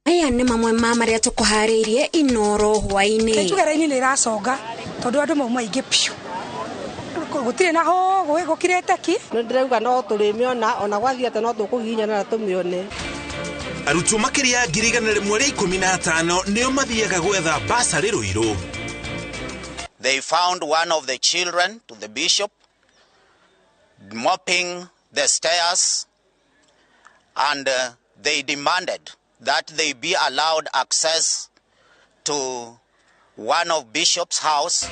Aya nĩ mamwe ma marĩa tũkũharĩirie Inoro hwaĩ-inĩ. Njuge raini nĩ ĩraconga tondũ andũ mauma aingĩ biũ, gũtirĩ na hũgũ, gũkirĩte ki. Nĩ ndĩrauga no tũrĩmĩona ona gwathiĩ atĩa, no tũkũgiginyana na tũmĩone. Arutwo makĩria ya 115,000 nĩo mathiaga gwetha basarĩ Ruiru. They found one of the children to the bishop mopping the stairs, and they demanded that they be allowed access to one of bishop's house.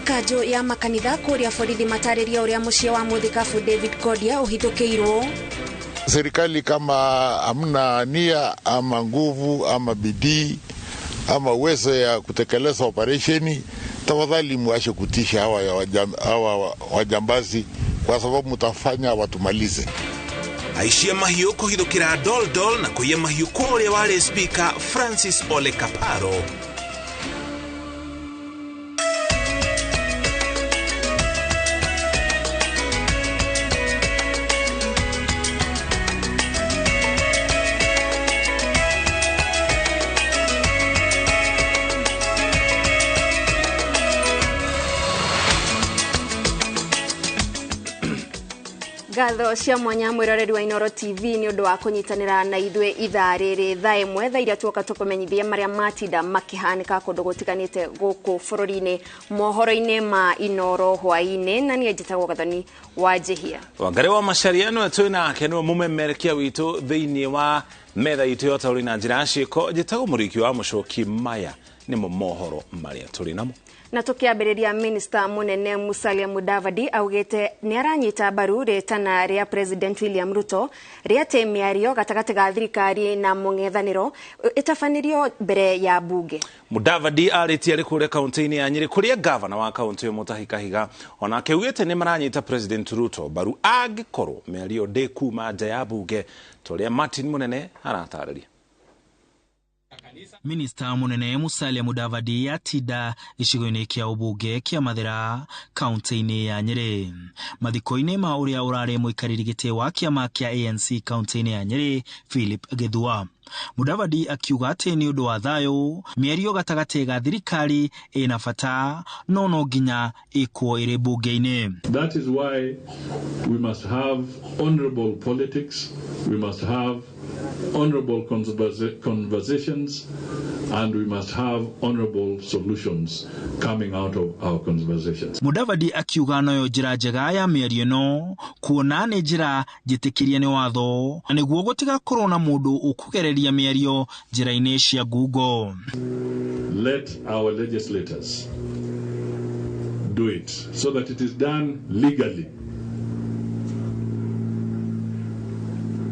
Kanjũ ya makanitha kũrĩa borithi matarĩria ũrĩa mũciĩ wa mũthikabu David Kodia ũhithũkĩirwo. Serikali kama hamna nia ama nguvu ama bidii ama uwezo ya kutekeleza operesheni, tafadhali muache kutisha hawa wajambazi, kwa sababu mtafanya watumalize. Aici a mahiũ kũhithũkĩra Doldol na kũiya mahiũ kwa ũrĩa warĩ Speaker Francis Ole Kaparo. Ngatho cia mwanya mwĩroreri wa Inoro TV nĩ ũndũ wa kũnyitanĩra na ithuĩ ithaa rĩrĩ thaa ĩmwe, thaa iria tuoka tũkũmenyithia marĩa matinda makĩhanĩka kũndũ gũtiganĩte gũkũ bũrũri-inĩ, mohoro-inĩ ma Inoro hwaĩ-inĩ, na niĩ njĩtagwo Gathoni wa Njĩhia. Wangari wa Macharia nĩwe twĩ nake, nĩwe mũmemerekia witũ thĩinĩ wa metha itũ ya ũtaũri na njĩra ya ciĩko. Njĩtagwo Mũrĩki wa Mũcoki. Maya nĩmo mohoro marĩa tũrĩ namo. Na tukiambĩrĩria, Minister munene Musalia Mudavadi augĩte nĩ aranyita mbaru rĩtana rĩa President William Ruto rĩa atĩ mĩario gatagatĩ ga thirikari na mũng'ethanĩro ĩtabanĩrio mbere ya bunge. Mudavadi arĩtie arĩ kũrĩa kaunti-inĩ ya Nyĩrĩ, kũrĩa gavana wa kaunti ĩyo Mutahi Kahiga onake augĩte nĩ maranyita President Ruto mbaru angĩkorwo mĩario ndĩkuma nja ya bunge, ta ũrĩa Martin Munene aratarĩria. Minista munene Musalia Mudavadi atinda gĩcigo-inĩ kĩa ũbunge kĩa Mathĩra kaunti-inĩ ya Nyĩrĩ, mathiko-inĩ ma ũrĩa ũrarĩ mũikarĩri gĩtĩ wa kĩama kĩa ANC kaunti-inĩ ya Nyĩrĩ Philip Gĩthua. Mudavadi akiuga atĩ nĩ ũndũ wa thayũ, mĩario gatagatĩ ga thirikari ĩna bata no no nginya ĩkwo ĩrĩ bunge-inĩ. That is why we must have honorable politics, we must have honorable conversations, and we must have honorable solutions coming out of our conversations. Mudavadi akiuga noyo njĩra njega ya mĩario ĩno, kuona nĩ njĩra njĩtĩkĩrie nĩ watho, na nĩguo gũtigakorwo na mũndũ ũkũgereria mĩario njĩra-inĩ cia ngungo. Let our legislators do it so that it is done legally.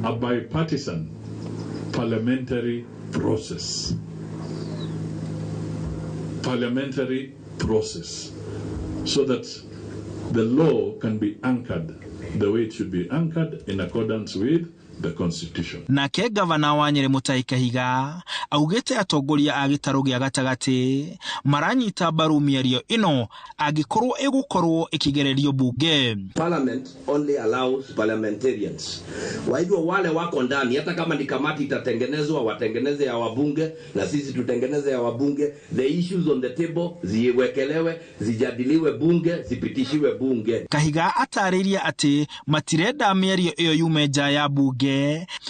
A bipartisan parliamentary process. Parliamentary process so that the law can be anchored the way it should be anchored in accordance with the Constitution. Nake gavana wa Nyĩrĩ Mutahi Kahiga augĩte atongoria a gĩtarũ gĩa gatagatĩ maranyita mbaru mĩario ĩno angĩkorwo ĩgũkorwo ĩkĩgererio bunge. Parliament only allows parliamentarians. Kwa hivyo wale wako ndani, hata kama ni kamati itatengenezwa, watengeneze ya wabunge na sisi tutengeneze ya wabunge. The issues on the table ziwekelewe, zijadiliwe bunge, zipitishiwe bunge. Kahiga atarĩirie atĩ matirenda mĩario ĩyo yume nja ya bunge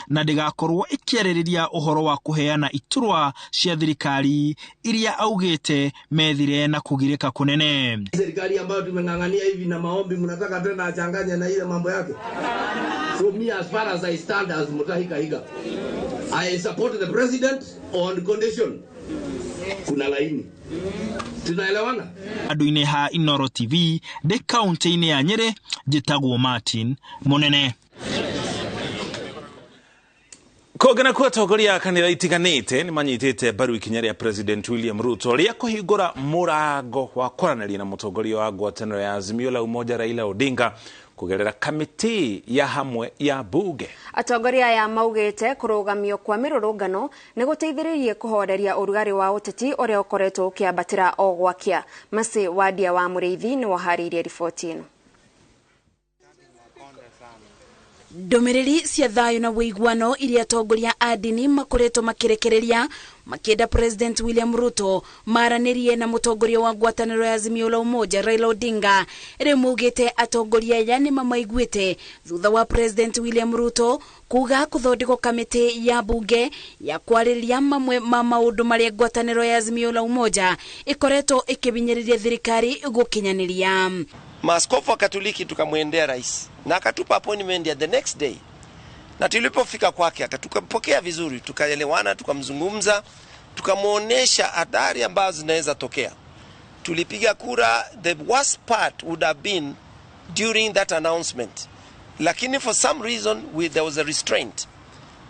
na ndĩgakorwo ĩkĩarĩrĩria ũhoro wa kũheana iturwa cia thirikari iria augĩte methire na kũgirĩka kũnene. Serikali ambayo tumeng'ang'ania hivi na maombi, mnataka tena achanganye na ile mambo yake. So me, as far as I stand as Mutahi Kahiga, I support the president on condition kuna laini. Tunaelewana? Andũ-inĩ ha Inoro TV ndĩ kaunti-inĩ ya Nyĩrĩ, njĩtagwo Martin Munene. Kũngĩ nakuo, atongoria a kanitha itiganĩte nĩ manyitĩte mbaru ikinya rĩa President William Ruto rĩa kũhingũra mũrango wa kwaranĩria na mũtongoria wa ngwatanĩro ya Azimio la Umoja Raila Odinga kũgerera kamĩtĩ ya hamwe ya bunge. Atongoria aya maugĩte kũrũgamio kwa mĩrũrũngano nĩ gũteithĩrĩirie kũhoreria ũrugarĩ wa ũteti ũrĩa ũkoretwo ũkĩambatĩra o gwakĩa. Mercy Wadia wa Mũrĩithi nĩ waharĩirie riboti ĩno. Ndũmĩrĩri cia thayũ na ũiguano iria atongoria a ndini makoretwo makĩrekereria makĩenda President William Ruto maranĩrie na mũtongoria wa ngwatanĩro ya Azimio la Umoja Raila Odinga. Rĩu maugĩte atongoria aya nĩ mamaiguĩte thutha wa President William Ruto kuga kũthondekwo kamĩtĩ ya bunge ya kwarĩrĩria mamwe ma maũndũ marĩa ngwatanĩro ya Azimio la Umoja ĩkoretwo ĩkĩhinyĩrĩria thirikari gũkinyanĩria. Maaskofu wa Katoliki tukamwendea rais na akatupa appointment ya the next day, na tulipofika kwake akatumpokea vizuri, tukaelewana, tukamzungumza, tukamwonyesha hatari ambazo zinaweza tokea. Tulipiga kura. The worst part would have been during that announcement, lakini for some reason there was a restraint.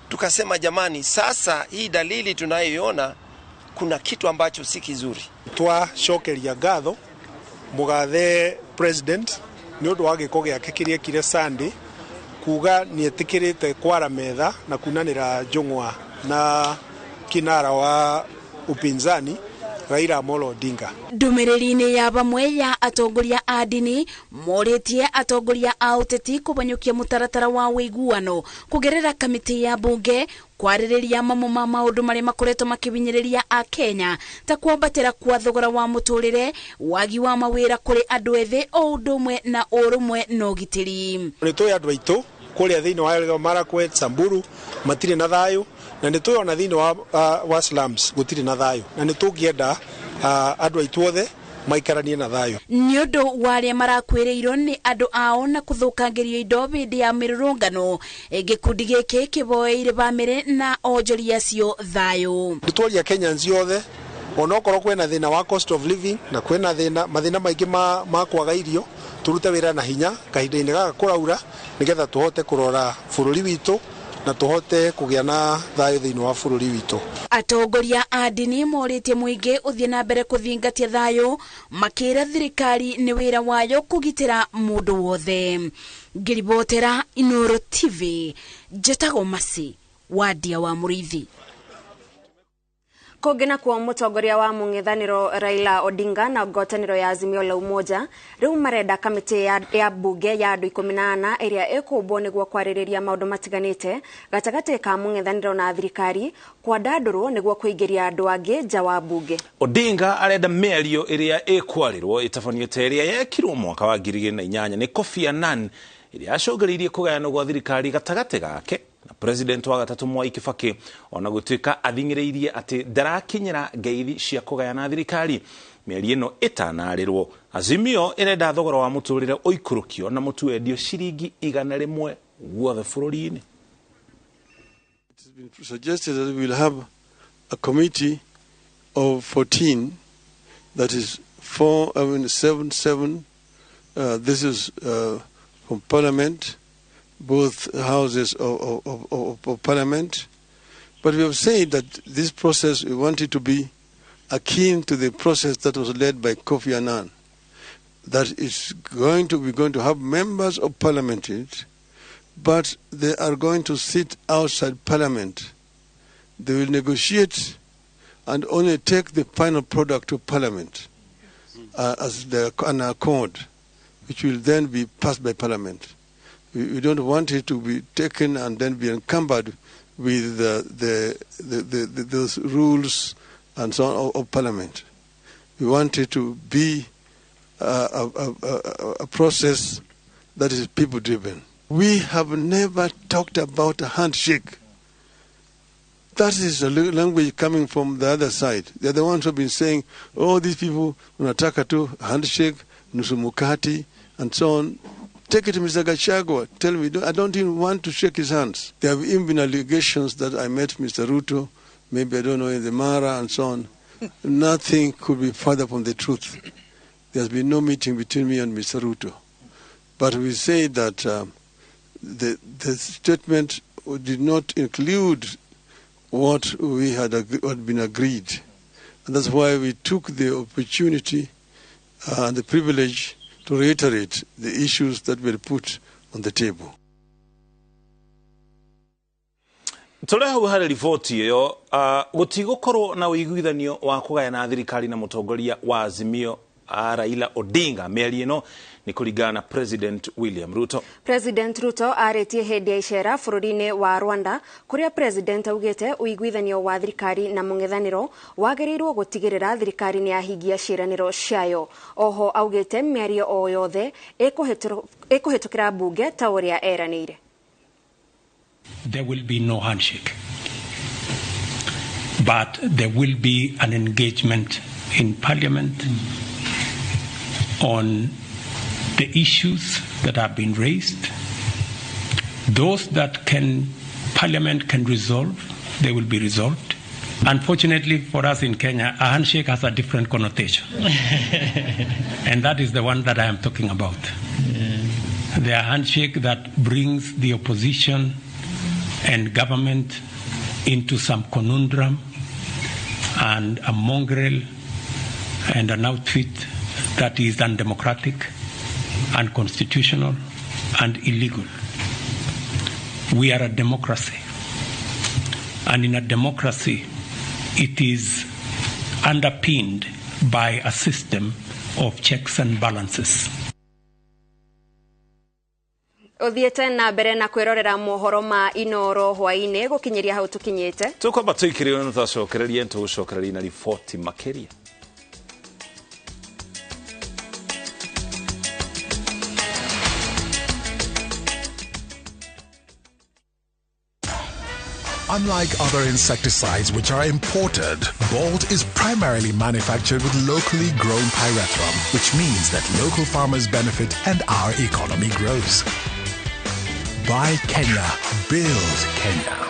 Tukasema jamani, sasa hii dalili tunayoiona, kuna kitu ambacho si kizuri. Twacokeria ngatho mugathe president nĩ ũndũ wa gĩko gĩake kĩrĩa ekire Sunday, kuga nĩ etĩkĩrĩte kwara metha na kunanĩra njũng'wa na kinara wa upinzani Raila Amolo Odinga. Ndũmĩrĩri-inĩ ya bamwe ya atongoria a ndini morĩtie atongoria a ũteti kũbanyũkia mũtaratara wa ũiguano kũgerera kamĩtĩ ya bunge kwarĩrĩria mamwe ma maũndũ marĩa makoretwo makĩhinyĩrĩria a Kenya ta kwambatĩra kwa thogora wa mũtũrĩre, wagi wa mawĩra kũrĩ andũ ethĩ, o ũndũ ũmwe na ũrũmwe na ũgitĩri. Nĩ tũĩ andũ aitũ kũrĩa thĩinĩ wa Elgeyo Marakwet, Samburu matirĩ na thayũ, na nĩ tũĩ ona thĩinĩ wa slums gũtirĩ na thayũ, na nĩ tũngĩenda andũ aitũ othe maikaranie na thayũ. Nĩ ũndũ wa arĩa marakuĩrĩirwo nĩ andũ ao na kũthũkangĩrio indo hĩndĩ ya mĩrũrũngano, gĩkundi gĩkĩ kĩboeire bamĩrĩ na onjoria acio thayũ. Nĩ twaria Kenyans othe, onokorwo kwĩna thĩna wa cost of living na kwĩna thĩna mathĩna maingĩ ma kwaga irio, turute wĩra na hinya kahinda-inĩ gaka kũraura nĩgetha tũhote kũrora bũrũri witũ na tũhote kũgĩa na thayũ thĩinĩ wa bũrũri witũ. Atongoria a ndini morĩtie mũingĩ ũthiĩ na mbere kũthingatia thayũ, makĩra thirikari nĩ wĩra wayo kũgitĩra mũndũ wothe. Ngĩribotera Inooro TV, njĩtagwo Mercy Wandia wa Mũrĩithi. Kũngĩ nakuo, mũtongoria wa mũng'ethanĩro Raila Odinga na ngwatanĩro ya Azimio la Umoja rĩu marenda kamĩtĩ ya bunge ya andũ 14 ĩrĩa ĩkũmbwo nĩguo kwarĩrĩria maũndũ matiganĩte gatagatĩ ka mũng'ethanĩro na thirikari kwandandũrwo nĩguo kũingĩria andũ angĩ nja wa bunge. Odinga arenda mĩario ĩrĩa ĩkwarĩrwo ĩtabanio ta ĩrĩa yekirwo mwaka wa 2008 nĩ Kofi Annan, ĩrĩa yacũngĩrĩirie kũgayanwo gwa thirikari gatagatĩ gake na president wa gatatũ Mwai Kibaki, ona gũtuĩka athing'ĩrĩirie atĩ ndarakinyĩra ngeithi cia kũgayana thirikari. Mĩario ĩno ĩtanarĩrwo, Azimio ĩrenda thogora wa mũtũrĩre ũikũrũkio na mũtu wendio ciringi 100 guothe bũrũri-inĩ. It has been suggested that we will have a committee of 14, that is 4, I mean 7, 7. This is from Parliament, both houses of Parliament. But we have said that this process, we want it to be akin to the process that was led by Kofi Annan. That it's going to be going to have members of Parliament in it, but they are going to sit outside Parliament. They will negotiate and only take the final product to Parliament as an accord, which will then be passed by Parliament. We don't want it to be taken and then be encumbered with those rules and so on of Parliament. We want it to be a process that is people-driven. We have never talked about a handshake. That is a language coming from the other side. They're the ones who have been saying, oh, these people, unataka tu handshake, nusu mkate, and so on. Take it to Mr. Gachagua. Tell me, I don't even want to shake his hands. There have even been allegations that I met Mr. Ruto, maybe I don't know, in the Mara and so on. Nothing could be further from the truth. There's been no meeting between me and Mr. Ruto. But we say that the statement did not include what we had been agreed. And that's why we took the opportunity and the privilege to reiterate the issues that were put on the table. Tũrĩ hau harĩ riboti ĩyo, gũtigũkorwo na ũiguithanio wa kũgayana thirikari na mũtongoria wa Azimio Raila Odinga. Mĩario ĩno nĩ kũringana na President William Ruto. President Ruto arĩtie hĩndĩ ya icera bũrũri-inĩ wa Rwanda, kũrĩa President augĩte ũiguithanio wa thirikari na mũng'ethanĩro wagĩrĩirwo gũtigĩrĩra thirikari nĩ yahingia ciĩranĩro ciayo. Oho augĩte mĩario o yothe ĩkũhĩtũkĩra mbunge ta ũrĩa eranĩire. There will be no handshake, but there will be an engagement in parliament on the issues that have been raised. Those that parliament can resolve, they will be resolved. Unfortunately for us in Kenya, a handshake has a different connotation. And that is the one that I am talking about. Yeah. The handshake that brings the opposition and government into some conundrum and a mongrel and an outfit that is undemocratic, unconstitutional, and illegal. We are a democracy. And in a democracy, it is underpinned by a system of checks and balances. Uthiete na mbere na kwirorera mohoro ma Inoro hwaini gukinyiria hau tukinyite. Tukwamba tuikirio na twacokereria tugucokereria na riboti makiria. Unlike other insecticides which are imported, Bolt is primarily manufactured with locally grown pyrethrum, which means that local farmers benefit and our economy grows. Buy Kenya, build Kenya.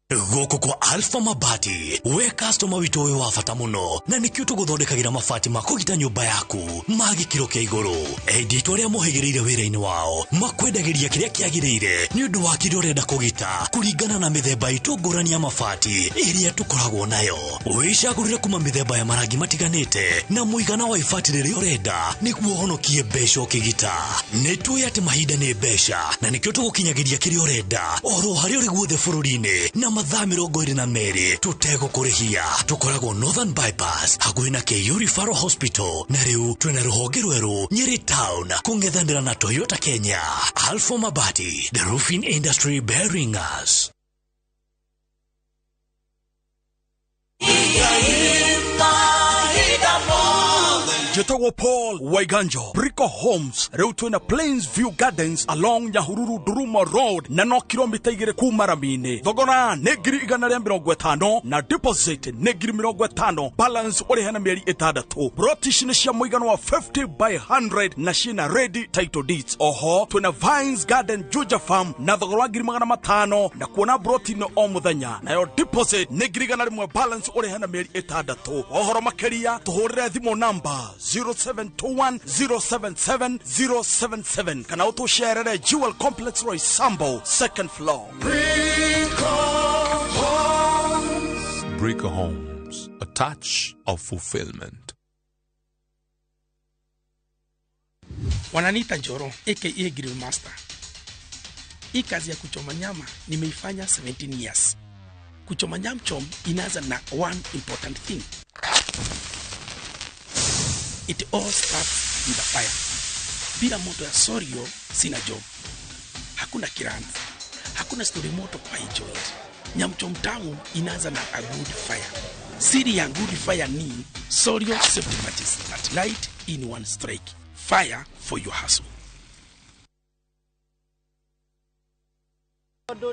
Gũkũ kwa Alpha Mabati, we customer witũ wĩ wa bata mũno, na nĩkĩo tũgũthondekagĩra mabati ma kũgita nyũmba yaku ma gĩkĩro kĩa igũrũ. Endia itũ arĩa mohĩgĩrĩire wĩra-inĩ wao makwendagĩria kĩrĩa kĩagĩrĩire nĩ ũndũ wa kĩrĩa ũrenda kũgita kũringana na mĩthemba itũ ngũrani ya mabati ĩrĩa tũkoragwo nayo. Wĩcagũrĩre kuma mĩthemba ya marangi matiganĩte na mũigana wa ibati rĩrĩa ũrenda nĩguo ũhonokie mbeca ũkĩgita. Nĩ tũĩ atĩ mahinda nĩ mbeca na nĩkĩo tũgũkinyagĩria kĩrĩa ũrenda oro harĩa ũrĩ guothe bũrũri-inĩ na mathaa 22 tutegũkũrĩhia. Tũkoragwo Northern Bypass hakuhĩ na KU Referral Hospital, na rĩu twĩna rũhonge rwerũ Nyeri Town kũng'ethanĩra na Toyota Kenya. Alpha Mabati, the roofing industry bearing us. Jetagwo Paul Waiganjo, Brico Homes, rĩu twĩna Plains View Gardens along Nyahururu Duruma Road na no kilomita 2 kuma rami-inĩ. Thogora nĩ 150,000 na deposit nĩ 50,000, balance ũrĩhe na mĩeri 6. Broti ici nĩ cia mũigana wa 50 by 100 na ciĩna ready title deeds. Oho twĩna Vines Garden Juja Farm na thogora wa 500,000 na kuona broti no o mũthenya, nayo deposit nĩ 100,000, balance ũrĩhe na mĩeri 6. Ũhoro makĩria tũhũrĩre thimũ namba 0721 077 077 kana ũtũcerere Jewel Complex Roysambu, second floor. Brico Homes, a touch of fulfillment. Wananiita Njoro aka Grill Master. Hii kazi ya kuchoma nyama nimeifanya 17 years. Kuchoma nyam chom inaanza na one important thing. It all starts with a fire. Bila moto ya Sorio, sina job. Hakuna kirani. Hakuna story moto kwa hii joint. Nyamchom tamu inaanza na a good fire. Siri ya good fire ni Sorio safety matches that light in one strike. Fire for your hustle.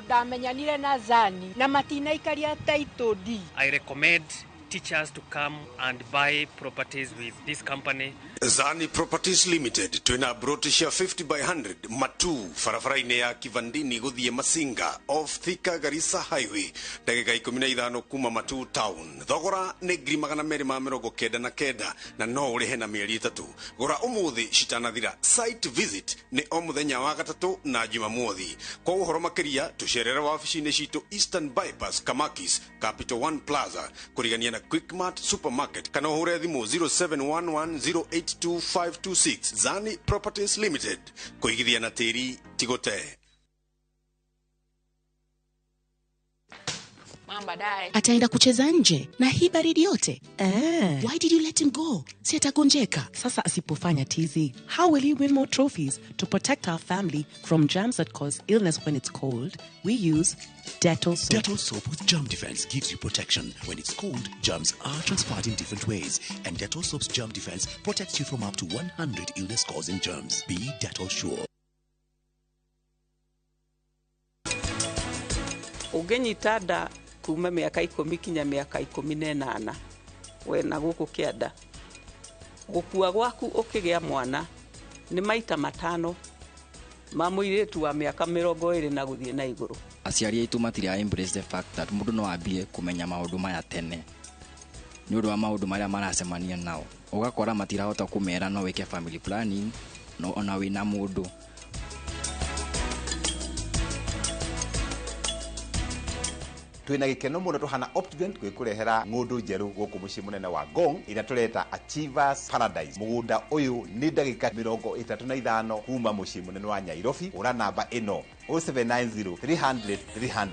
Ndamenyanire na Zani na matinaikaria title deed. I recommend teachers to come and buy properties with this company. Zani Properties Limited twina broti cia 50 by 100 matu barabara-inĩ ya Kivandini guthie Masinga off Thika Garissa Highway ndagĩka 15 kuma Matu town. Thogora nĩ 299 na no ũrĩhe na mĩeri 3. Gũra ũmũthĩ citanathira. Site visit nĩ o mũthenya wa gatatũ na Jumamothi. Kwa ũhoro makĩria tũcerere wabici-inĩ citũ Eastern Bypass Kamakis Capital One Plaza kũrigania na Quickmart Supermarket kana ũhũre thimũ 0711082526. Zani Properties Limited, kũigithia na tĩri ti gũte. Baadaye. Ataenda kucheza nje na hii baridi yote. Why did you let him go? Si atagonjeka. Sasa asipofanya tizi, how will he win more trophies? To protect our family from germs that cause illness when it's cold, we use Dettol soap. Dettol soap with germ defense gives you protection. When it's cold, germs are transferred in different ways, and Dettol soap's germ defense protects you from up to 100 illness-causing germs. Be Dettol sure. Ũngĩnyita nda kuma mĩaka 10 kinya mĩaka 18 we na gũkũ kĩanda, gũkua gwaku ũkĩgĩa mwana nĩ maita 5 ma mũirĩtu wa mĩaka 20 na gũthiĩ na igũrũ. Aciari aitũ matira embrace the fact that mũndũ no ambie kũmenya maũndũ maya tene nĩ ũndũ wa maũndũ marĩa maracemania nao, ũgakora matirahota kũmera no wĩke family planning no ona wĩna mũndũ. Twina gikeno muno tuhana Optivent gwikurehera ng'undu njeru guku mucii munene wa Ngong ira tureta Achievers Paradise. Mugunda uyu ni ndagika 35 kuma mucii munene wa Nairobi. Ura namba ino 0790 300 300.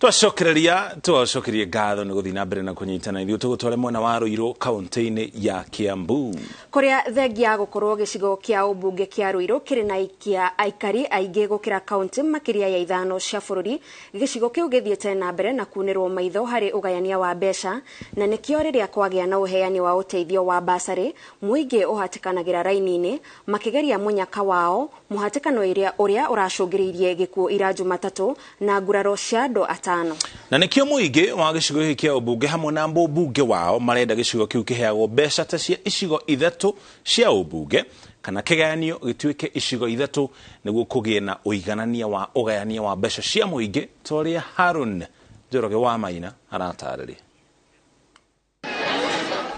Twacokereria ngatho nĩ gũthiĩ na mbere na kũnyitana ithuĩ tũgũtware mwena wa Ruiru kaunti-inĩ ya Kiambu, kũrĩa thengia gũkorwo gĩcigo kĩa ũmbunge kĩa Ruiru kĩrĩ na aikia aikari aingĩ gũkĩra kaunti makĩria ya 5 cia bũrũri. Gĩcigo kĩu gĩthiĩte na mbere na kunĩrwo maitho harĩ ũgayania wa mbeca, na nĩkĩo rĩrĩa kwagĩa na ũheani wa ũteithio wa basarĩ mũingĩ ũhatĩkanagĩra raini-inĩ makĩgeria mũnyaka wao, mũhatĩkano ũrĩa ũracũngĩrĩirie gĩkuũ ira Jumatatũ na nguraro cia andũ 5. Na nikio muingi wa gĩcigo gĩkĩ kĩa ũmbunge hamwe na mbunge wao marenda gĩcigo kĩu kĩheagwo mbeca ta cia icigo 3 cia ũmbunge kana kĩgayanio gĩtuĩke icigo 3 nĩguo kũgĩe na ũiganania wa ũgayania wa mbeca cia mũingĩ ta ũrĩa Harun Njoroge wa Maina aratarĩria.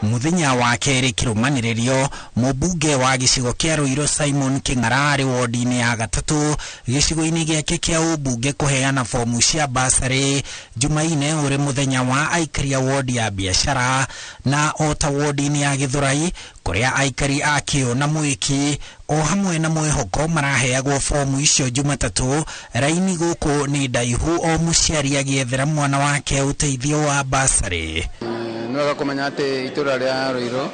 Muthenya wa kerĩ kĩrũmanĩrĩrio, mũmbunge wa gĩcigo kĩa Ruiru Simon Kĩng'ara arĩ wodi-inĩ ya 3 gĩcigo-inĩ gĩake kĩa ũmbunge kũheana fomu cia basarĩ Jumaine ũrĩ mũthenya wa aikari a wodi ya biacara, na o ta wodi-inĩ ya Gĩthũrai kũrĩa aikari a Kĩũ na Mwĩki o hamwe na Mwĩhoko maraheagwo fomu icio Jumatatũ. Raini gũkũ nĩ ndaihu, o mũciari agĩethera mwana wake ũteithio wa basarĩ. Nĩ wega kũmenya atĩ itũra rĩa Ruiru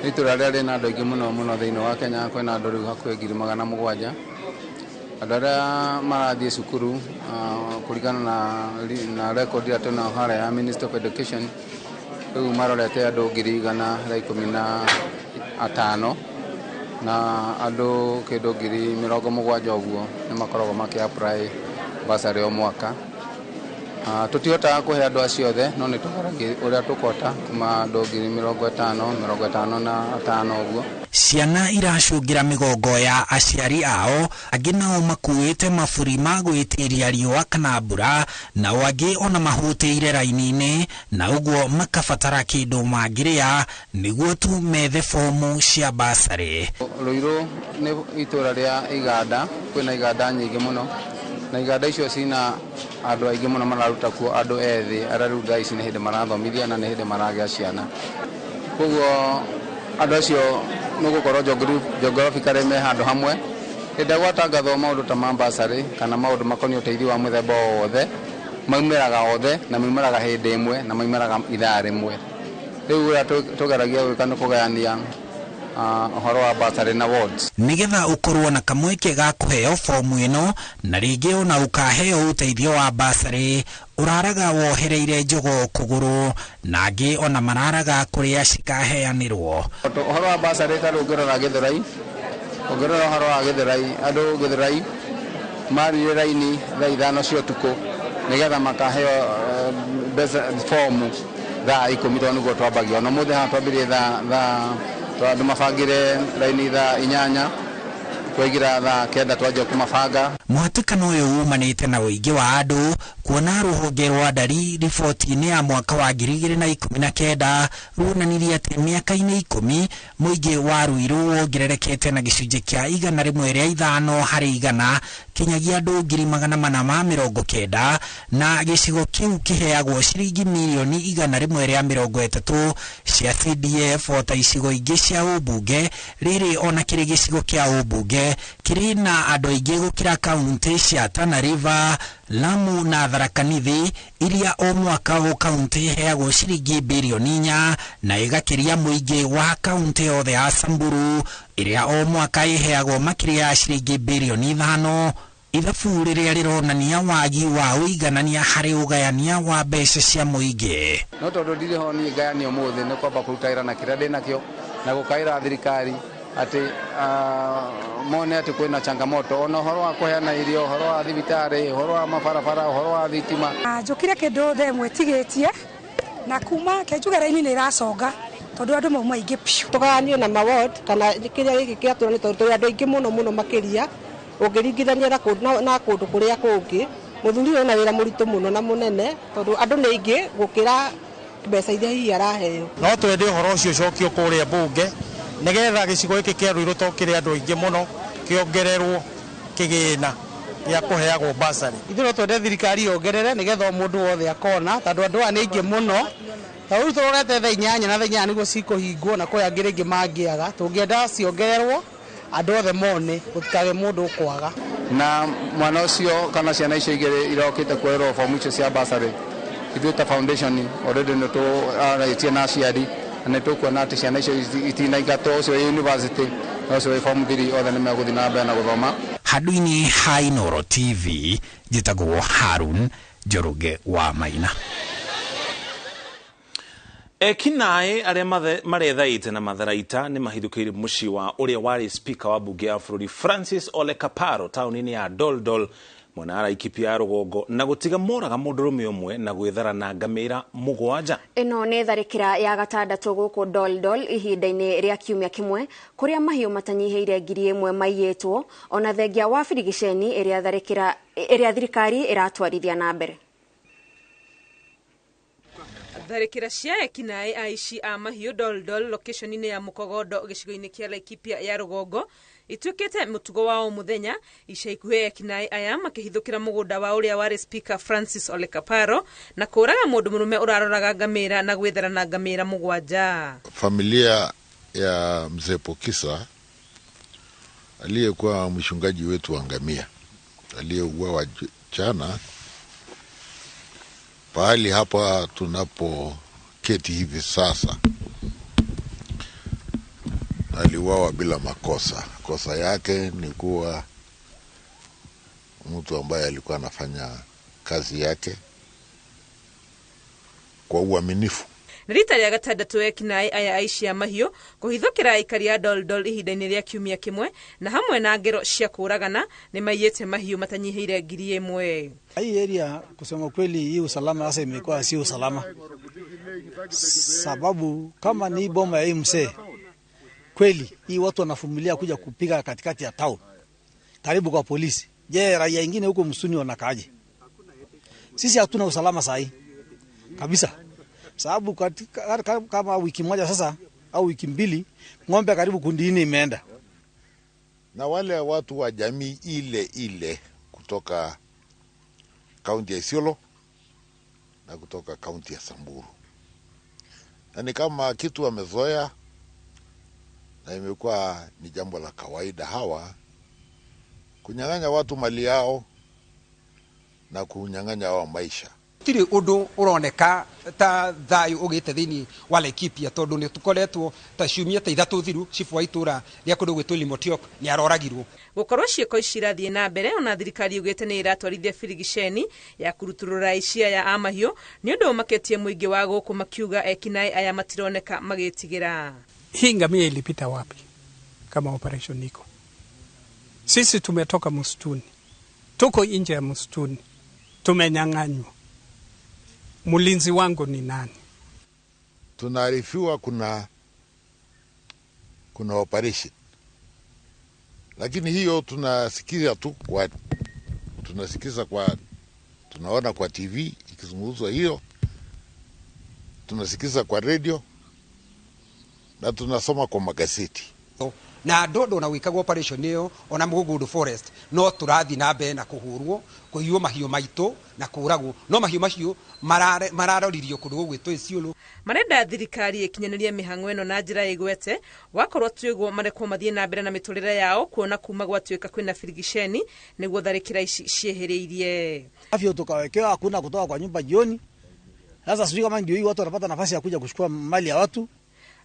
nĩ itũra rĩrĩa rĩna andũ aingĩ mũno mũno thĩinĩ wa Kenya. Kwĩna andũ rĩu hakuhĩ 700,000. Andũ arĩa marathiĩ cukuru kũringana na record ĩrĩa twĩnayo harĩa ya Ministry of Education, rĩu marorete andũ 115,000 na andũ kĩndũ 70,000 ũguo nĩ makoragwo makĩ apply bursary o mwaka. Tũtihotaga kũhe andũ acio othe, no nĩ tũgeragia ũrĩa tũkũhota kuma andũ 50,000 55 ũguo. Ciana iracũngĩra mĩgongo ya aciari ao, angĩ nao makuĩte maburi ma gwĩtiria riũa kana mbura, nao angĩ ona mahũtĩire raini-inĩ na ũguo makabatara kĩndũ mangĩrĩa nĩguo tu methe fomu cia basarĩ. Ruiru nĩ itũra rĩa iganda, kwĩna iganda nyingĩ mũno na iganda icio cina andũ aingĩ mũno mararuta kuo andũ ethĩ arĩa rĩu thaa ici nĩ hĩndĩ marathomithia na nĩ hĩndĩ maragĩa ciana. Koguo andũ acio nĩ gũkorwo geographically me handũ hamwe. Hĩndĩ ĩrĩa gwatangathwo maũndũ ta ma bursary kana maũndũ makoniĩ ũteithio wa mũthemba o wothe, maumĩraga othe na maumĩraga hĩndĩ ĩmwe na maumĩraga ithaa rĩmwe. Rĩu ũrĩa tũgeragia gwĩka nĩ kũgayania ũhoro wa bursary na wards. Nĩgetha ũkorwo na kamweke ga kũheo fomu ĩno na rĩngĩ ona ũkaheo ũteithio wa bursary, ũraraga wohereire njogoo kũgũrũ na angĩ ona mararaga kũrĩa cikaheanĩrwo. Ũhoro wa bursary ta rĩu ũngĩrora Gĩthũrai, ũngĩrora ũhoro wa Gĩthũrai, andũ Gĩthũrai marire raini thaa 5 cia ũtukũ nĩgetha makaheo mbeca fomu thaa 10 tondũ nĩguo twambagia. Ona ũmũthĩ haha twambirie thaa andũ mabangire raini thaa 8 twaingĩra thaa 9 twanjia kũmabanga. Mũhatĩkano ũyũ umanĩte na ũingĩ wa andũ Kuona rũhonge rwa ndari riboti-inĩ ya mwaka wa 2019 ruonanirie atĩ mĩaka-inĩ 10 mũingĩ wa Ruiru wongererekete na gĩcunjĩ kĩa 105 harĩ 100 kinyagia andũ 490,000 na gĩcigo kĩu kĩheagwo ciringi mirioni 130 cia CDF ota icigo ingĩ cia ũmbunge. Rĩrĩ ona kĩrĩ gĩcigo kĩa ũmbunge kĩrĩ na andũ aingĩ gũkĩra kaunti cia Tana River, Lamu na Tharaka Nithi iria o mwaka o kaunti iheagwo ciringi birioni 4 na ĩgakĩria mũingĩ wa kaunti yothe ya Samburu ĩrĩa o mwaka iheagwo makĩria ya ciringi birioni 5. Ithabu rĩrĩa rĩronania wagi wa ũiganania harĩ ũgayania wa mbeca cia mũingĩ. No tondũ ndirĩ ho niĩ ngayania ũmũthĩ nĩ kwamba kũruta wĩra na kĩrĩa ndĩnakĩo na gũkaĩra thirikari atĩ mone atĩ kwĩna changamoto ona ũhoro wa kũheana irio, ũhoro wa thibitarĩ, ũhoro wa mabarabara, ũhoro wa thitima. Njũkire kĩndũ thaa ĩmwe tigĩtie na kuma kĩnjuge raini nĩ ĩraconga tondũ andũ mauma aingĩ biũ. Tũgayanio na maward kana kĩrĩa gĩkĩ kĩatũra nĩ tondũ tũrĩ andũ aingĩ mũno mũno makĩria ũngĩringithania na kũndũ kũrĩa kũngĩ. Mũthuri ũyũ ena wĩra mũritũ mũno na mũnene tondũ andũ nĩ aingĩ gũkĩra mbeca iria hihi araheo. No twende ũhoro ũcio ũcokio kũrĩa mbunge nĩgetha gĩcigo gĩkĩ kĩa Ruiru to kĩrĩ andũ aingĩ mũno kĩongererwo kĩgĩna gĩa kũheagwo basarĩ. Ithuĩ no twende thirikari yongerere nĩgetha o mũndũ wothe akona tondũ andũ aya nĩ aingĩ mũno. Ta rĩu tũrorete thaa 8 na thaa 8 nĩguo cikũhingwo na kwĩ angĩ rĩngĩ mangĩaga. Tũngĩenda ciongererwo andũ othe mone gũtikage mũndũ ũkwaga. Na mwana ũcio kana ciana icio igĩrĩ irokĩte kuoerwo bomu icio cia basarĩ, ithuĩ ta foundation already nĩ tũarĩtie na aciari na nĩ tũkuona atĩ ciana icio itinaingatwo, ũcio wĩ university na ũcio wĩ form 3 othe nĩ megũthiĩ na mbere na gũthoma. Handũ-inĩ ha Inooro TV njĩtagwo Harun Njoroge wa Maina. Ekinaĩ arĩa marethaĩte na matharaita nĩ mahithũkĩire mũciĩ wa ũrĩa warĩ speaker wa bunge ya bũrũri Francis Ole Kaparo taũni-inĩ ya Doldol mwena wa Laikipia ya rũgongo na gũtiga moraga mũndũrũme ũmwe na gwĩthara na ngamĩra 7. Ĩno nĩ tharĩkĩra ya gatandatũ gũkũ Doldol ihinda-inĩ rĩa kiumia kĩmwe kũrĩa mahiũ matanyihĩire 1000 maiyĩtwo ona thengia wa birigiceni ĩrĩa thirikari ĩratwarithia na mbere. Tharĩkĩra cia ekinaĩ aici a mahiũ Doldol location-inĩ ya Mũkogondo gĩcigo-inĩ kĩa Laikipia ya rũgongo ituĩkĩte mũtugo wa o mũthenya. Ica ikuhĩ ekinaĩ aya makĩhithũkĩra mũgũnda wa ũrĩa warĩ speaker Francis Ole Kaparo na kũraga mũndũ mũrũme ũraroraga ngamĩra na gwĩthara na ngamĩra 7. Familia ya mzee Pokisa aliyekuwa mchungaji wetu wa ngamia aliyeuawa jana pahali hapa tunapoketi hivi sasa, aliuawa bila makosa. Kosa yake ni kuwa mtu ambaye alikuwa anafanya kazi yake kwa uaminifu. Na rita rĩa gatandatũ ekinaĩ aya aici a mahiũ kũhithũkĩra aikari a Doldol ihinda-inĩ rĩa kiumia kĩmwe na hamwe na ngero cia kũũragana nĩ maiyĩte mahiũ matanyihĩire 1000. Hii area kusema kweli, hii usalama sasa imekuwa si usalama, sababu kama ni boma ya hii mzee kweli, hii watu wanafumilia kuja kupiga katikati ya town karibu kwa polisi. Je, raia ingine huko msuni wanakaaje? Sisi hatuna usalama sahi kabisa, sababu katika kama wiki moja sasa au wiki 2 ng'ombe karibu kundi 4 imeenda. Na wale watu wa jamii ile ile kutoka kaunti ya Isiolo na kutoka kaunti ya Samburu, na ni kama kitu wamezoea na imekuwa ni jambo la kawaida hawa kunyang'anya watu mali yao na kunyang'anya wao maisha. Tiri undu uroneka ta thayu ugite thiini wa Laikipia tondu ni tukoretwo ta ciumia ta 3 thiru cibu wa itura ria kundu gwitwo Limotiok ni aroragirwo. Gukorwo ciĩko ici irathiĩ na mbere ona thirikari yugĩte nĩ ĩratwarithia birigiceni ya kũrutũrũra aici aya a mahiũ nĩ ũndũ ũmakĩtie mũingĩ wa gũkũ makiuga ekinaĩ aya matironeka magĩtigĩra. Hii ngamia ilipita wapi kama operation iko? Sisi tumetoka msituni, tuko nje ya msituni, tumenyang'anywa. Mlinzi wangu ni nani? Tunaarifiwa kuna operation, lakini hiyo tunasikiza tu kwa tunasikiza kwa Tunaona kwa TV ikizungumzwa hiyo, tunasikiza kwa redio na tunasoma kwa magazeti. Na andũ ona gwĩkagwo operation ĩyo ona Mũgũngũndũ forest no tũrathiĩ na mbere na kũhũrwo kũiywo mahiũ maitũ na kũragwo no mahiũ macio mararoririo kũndũ gũgwĩtwo Isiolo. Marenda thirikari ĩkinyanĩrie mĩhang'o ĩno na njĩra ĩgwete wakorwo twĩguo marekwo mathiĩ na mbere na mĩtũrĩre yao kuona kuma gwatuĩka kwĩna birigiceni nĩguo tharĩkĩra ici ciehĩrĩirie. Afya tukawekewa hakuna kutoka kwa nyumba jioni. Sasa sijui kama ndio hii watu wanapata nafasi ya kuja kuchukua mali ya watu.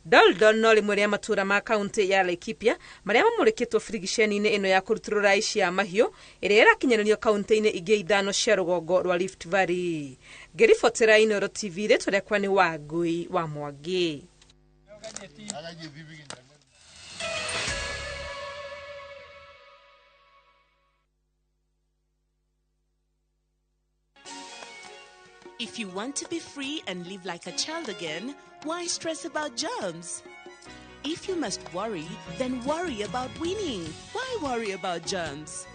Doldol no rĩmwe rĩa matũũra ma kaunti ya Laikipia marĩa mamũrĩkĩtwo birigiceni-inĩ ĩno ya kũrutũrũra aici a mahiũ ĩrĩa ĩrakinyanĩrio kaunti-inĩ ingĩ ithano cia rũgongo rwa Rift Valley. Ngĩribotera Inooro TV, rĩtwa rĩakwa nĩ Wangui wa Mwangi. If you want to be free and live like a child again, why stress about germs? If you must worry, then worry about winning. Why worry about germs?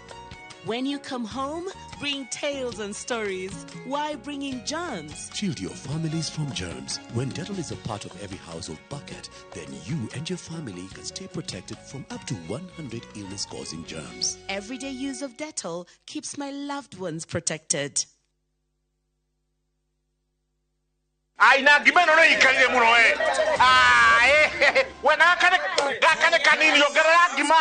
When you come home, bring tales and stories. Why bring in germs? Shield your families from germs. When Dettol is a part of every household bucket, then you and your family can stay protected from up to 100 illness-causing germs. Everyday use of Dettol keeps my loved ones protected. Aina ngima ĩno nĩ ĩikarire mũno we. We na gaka nĩ kanini, ongerera ngima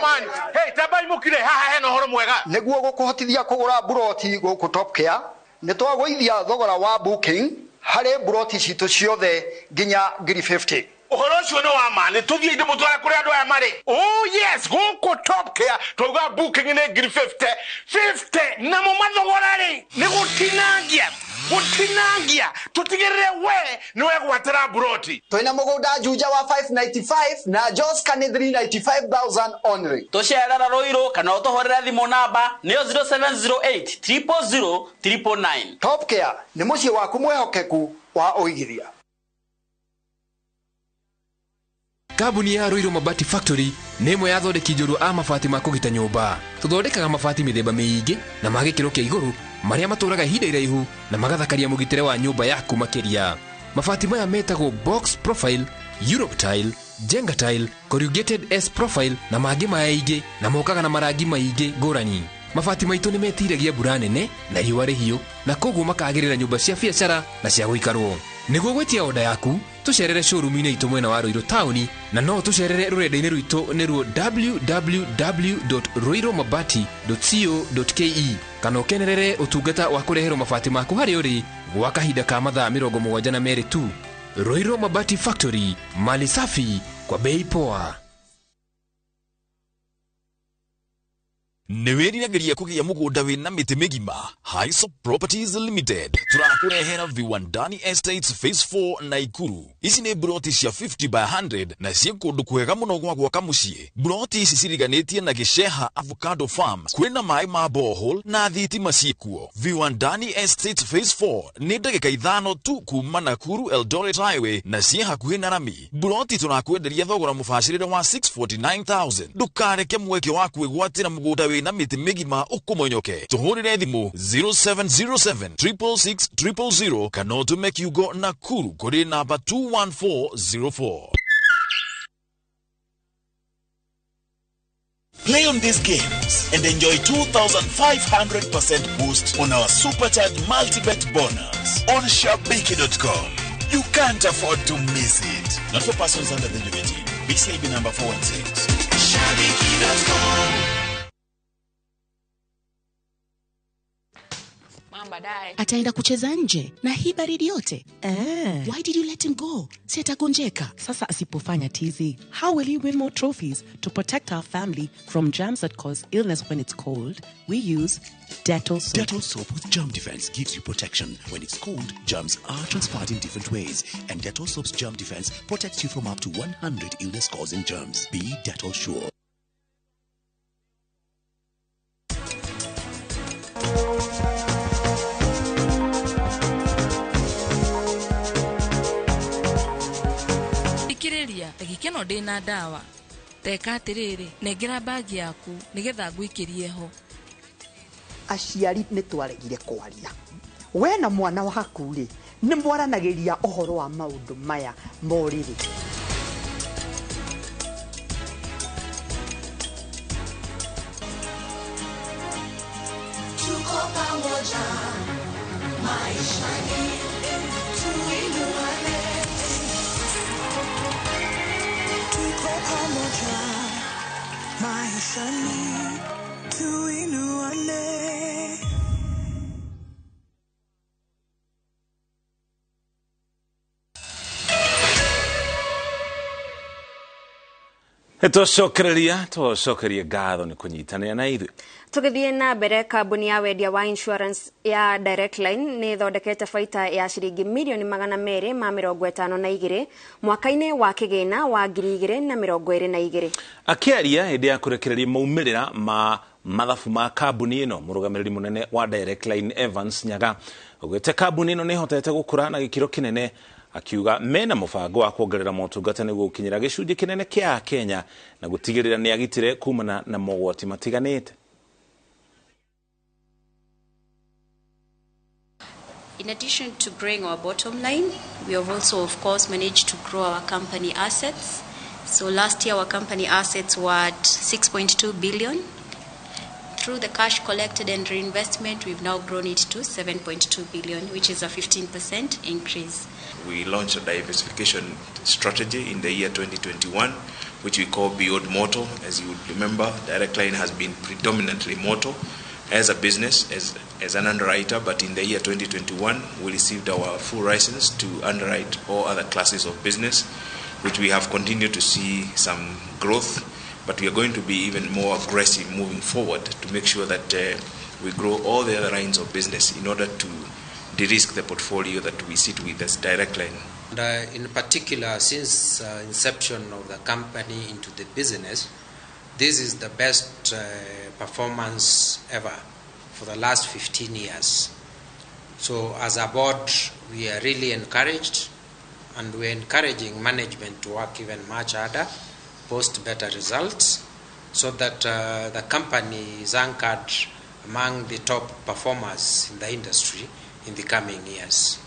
man. Hey, tambai mũkire haha hena ũhoro mwega. Nĩguo gũkũhotithia kũgũra mburoti gũkũ Top Care, nĩ twagũithia thogora wa booking harĩ mburoti citũ ciothe nginya 50,000. Ũhoro ũcio nĩ wa ma, nĩ tũthiĩ ndĩmũtware kũrĩa andũ aya marĩ. Oh yes, gũkũ Top Care twauga booking nĩ 50,000. 50 namo mathogora rĩ nĩ gũtinangia. Gũtinangia tũtigĩrĩre we nĩ wegwatĩra mburoti. Twĩna mũgũnda Juja wa 595 na Joska nĩ 395,000 only. Tũcerera Ruiru kana ũtũhũrĩre thimũ namba nĩyo 0708 000 999. Top Care nĩ mũciĩ waku mwĩhokeku wa ũigithia. Kambuni ya Ruiru Mabati Factory nĩ ĩmwe ya athondeki njorua a mabati ma kũgita nyũmba. Tũthondekaga mabati mĩthemba mĩingĩ na ma gĩkĩro kĩa igũrũ marĩa matũraga ihinda iraihu na magathakaria mũgitĩre wa nyũmba yaku makĩria. Mabati maya metagwo box profile, Europe tile, Jenga tile, corrugated S profile na mangĩ maingĩ na mokaga na marangi maingĩ ngũrani. Mabati maitũ nĩ metiragia mbura nene na riũa rĩhiũ na koguo makagĩrĩra nyũmba cia biacara na cia gũikarwo. Nĩguo gwĩtia oda yaku tũcerere showroom-inĩ itũ mwena wa Ruiru taũni na no tũcerere rũrenda-inĩ rwitũ nĩruo www.ruirumabati.co.ke kana ũkenerere ũtungata wa kũreherwo mabati maku harĩa ũrĩ gwa kahinda ka mathaa 72 tu. Ruiru Mabati Factory, mali safi kwa bei poa. Nĩ wĩriragĩria kũgĩa mũgũnda wĩna mĩtĩ mĩgima? Highsop Properties Limited tũrakũrehera Viwandani Estates Phase 4 Naikuru. Ici nĩ mburoti cia 50 by 100 na ciĩ kũndũ kwega mũno gwa gwaka mũciĩ. Mburoti ici ciriganĩtie na Gĩceha Avocado Farm, kwĩna maĩ ma borehole na thitima ciĩkuo. Viwandani Estates Phase 4 nĩ ndagĩka 5 tu kuma Nakuru Eldoret Highway na ciĩ hakuhĩ na rami. Mburoti tũrakwenderia thogora mũbacĩrĩre wa 649,000. Ndũkareke mweke wa kwĩgwatĩra mũgũnda wĩna mĩtĩ mĩgima ũkũmonyoke. Tũhũrĩre thimũ 0707 666 000 kana ũtũme kiugo Nakuru kũrĩ namba 21404. Play on these games and enjoy 2,500% boost on our supercharged multi-bet bonus on Shabiki.com. You can't afford to miss it. Not for persons under the age of 18. BCIB number 416. Shabiki.com. Ataenda kucheza nje na hii baridi yote. Why did you let him go? Si atagonjeka. Sasa asipofanya tizi, how will he win more trophies to protect our family from germs that cause illness when it's cold? We use Dettol soap. Dettol soap with germ defense gives you protection. When it's cold, germs are transferred in different ways, and Dettol soap's germ defense protects you from up to 100 illness-causing germs. Be Dettol sure. Thikĩrĩria, ndagĩka ĩno ndĩna ndawa. Teka atĩrĩrĩ, nengera bagi yaku nĩgetha ngũikĩrie ho. Aciari nĩ twaregire kwaria. We na mwana waku rĩ, nĩ mwaranagĩria ũhoro wa maũndũ maya morĩrĩ. Tuko pamoja maishani, tuinuane. Tuko pamoja maishani, tuinuane. Twacokereria ngatho nĩ kũnyitanĩra na ithuĩ. Tũgĩthiĩ na mbere, kambuni ya wendia wa insurance ya Direct Line nĩ ĩthondekete baita ya ciringi mirioni 252 mwaka-inĩ wa kĩgĩna wa 2022. Akĩaria hĩndĩ ya kũrekereria maumĩrĩra ma mathabu ma kambuni ĩno, mũrũgamĩrĩri mũnene wa Direct Line Evans Nyaga augĩte kambuni ĩno nĩ ĩhotete gũkũra na gĩkĩro kĩnene, akiuga mena mũbango wa kuongerera motungata nĩguo gũkinyĩra gĩcunjĩ kĩnene kĩa Akenya na gũtigĩrĩra nĩ agitĩre kumana na mogwati matiganĩte. In addition to growing our bottom line, we have also, of course, managed to grow our company assets. So last year, our company assets were at 6.2 billion. Through the cash collected and reinvestment, we've now grown it to 7.2 billion, which is a 15% increase. We launched a diversification strategy in the year 2021, which we call Beyond Motor. As you would remember, Direct Line has been predominantly motor as a business, as an underwriter, but in the year 2021, we received our full license to underwrite all other classes of business, which we have continued to see some growth, but we are going to be even more aggressive moving forward to make sure that we grow all the other lines of business in order to de-risk the portfolio that we sit with as Direct Line. And in particular, since inception of the company into the business, this is the best performance ever for the last 15 years. So as a board, we are really encouraged, and we're encouraging management to work even much harder, post better results, so that the company is anchored among the top performers in the industry in the coming years.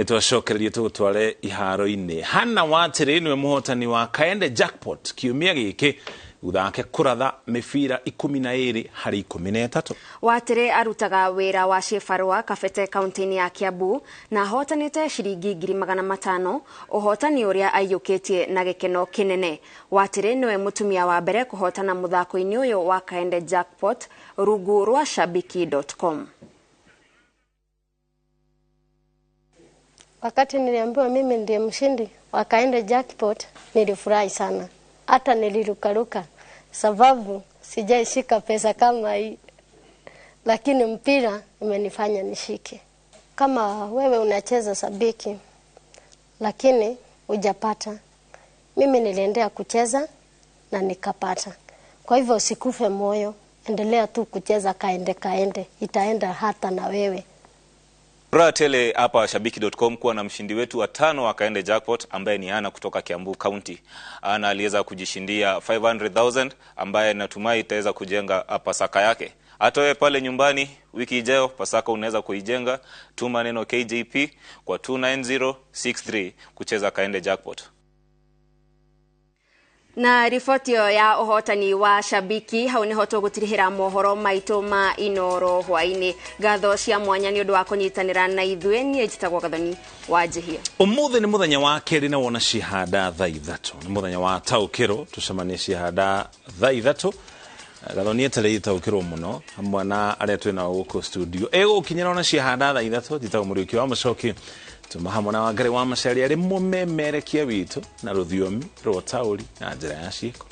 Twacokererie tũgũtware iharo-inĩ. Hannah Watĩrĩ nĩwe mũhotani wa Kaende Jackpot kiumia gĩkĩ thutha wake kũratha mĩbira 12 harĩ 13. Watĩrĩ arutaga wĩra wa ciĩbarũa Kabete kaunti-inĩ ya Kiambu na ahotanĩte ciringi 500,000, ũhotani ũrĩa aiyũkĩtie na gĩkeno kĩnene. Watĩrĩ nĩwe mũtumia wa mbere kũhotana mũthako-inĩ ũyũ wa Kaende Jackpot rungu rwa shabiki.com. Wakati niliambiwa mimi ndiye mshindi wa Kaende Jackpot, nilifurahi sana. Hata nilirukaruka sababu sijaishika pesa kama hii. Lakini mpira imenifanya nishike. Kama wewe unacheza sabiki lakini hujapata, mimi niliendea kucheza na nikapata. Kwa hivyo usikufe moyo, endelea tu kucheza Kaende Kaende, itaenda hata na wewe. Furaha tele hapa shabiki.com kuwa na mshindi wetu wa 5 wa Kaende Jackpot ambaye ni Ana kutoka Kiambu County. Ana aliweza kujishindia 500,000 ambaye natumai itaweza kujenga Pasaka yake. Hata wewe pale nyumbani wiki ijayo Pasaka unaweza kuijenga. Tuma neno KJP kwa 29063 kucheza Kaende Jackpot. Na riboti ĩyo ya ũhotani wa shabiki hau nĩho tũgũtirihĩra mohoro maitũ ma Inoro hwainĩ. Ngatho cia mwanya nĩ ũndũ wa kũnyitanĩra na ithuĩ. Niĩ njĩtagwo Gathoni wa Njihia. Ũmũthĩ nĩ mũthenya wa kerĩ na wona cihanda thaa 3. Nĩ mũthenya wa taũkĩrwo, tũcemanie cihanda thaa 3. Gathoni etereire taũkĩrwo mũno hamwe na arĩa twĩ nao gũkũ studio. Ĩgũkinyĩra ona cihanda thaa 3. Njĩtagwo Mũriũki wa Mũcoki. Tuma hamwe na Wangari wa Macharia arĩ mũmemerekia witũ na rũthiomi rwa taũri na njĩra ya ciĩko.